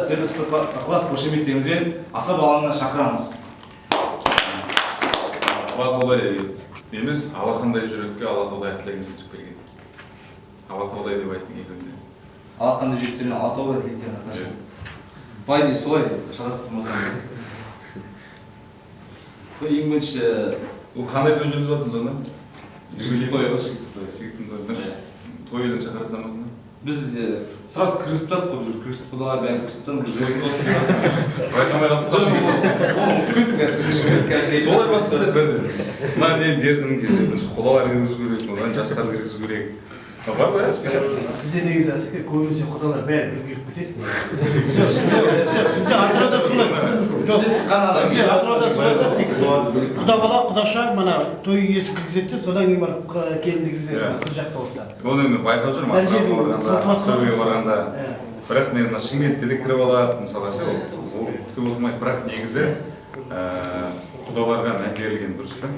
Сіздерді ыстық ықылас қошеметтеріңізбен асаба алаңына шақырамыз. Алатаудай емес, алақандай жүрекке Алатаудай тілегін сіңдіріп келген. Алатаудай деп айттың екеуінде. Алақандай жүректермен Алатаудай тілектерін қатар. По идее, солай, шатасып тұрмасаңыз. Сол ең бірінші. Ол қандай той жүргізіп жатсың сонда? Жігіт той ғой, жігіт той. Жігіттің тойы. Бірінші той үйден шақырасыздар ма сонда? Біз сразу кіргізіп тастадық қой, біз кіргізіп, құдалар бәрін кіргізіп тастадық, біз. Байқамай қалдық. Жоқ, оны ұмытып кеттім қазір. Солай бастаса бірден. Мына не бердім кеше, бірінші құдалар кіргізу керек, одан жастар кіргізу керек. Бар ғой, список. Бізде негізі, Әсеке, көбінесе құдалар бәрі бірге келіп кетеді. Бізде Атырауда солай. Жоқ, Бізде тек қана бізде Атырауда солай да, тек соларды бөлек. Құда бала, құдаша, мына той иесі кіргізеді де, содан кейін барып келінді кіргізеді, Иә. қыз жақта болса. Оны мен байқап жүрмін, Бәр жерде Атырауға барғанда, отбасы Ақтөбеге бар. барғанда. Иә. Бірақ мен мына Шымкентте де кіріп алады, мысалға ше, ол күтіп отырмайды. Бірақ негізі құдаларға мән берілген дұрыс та.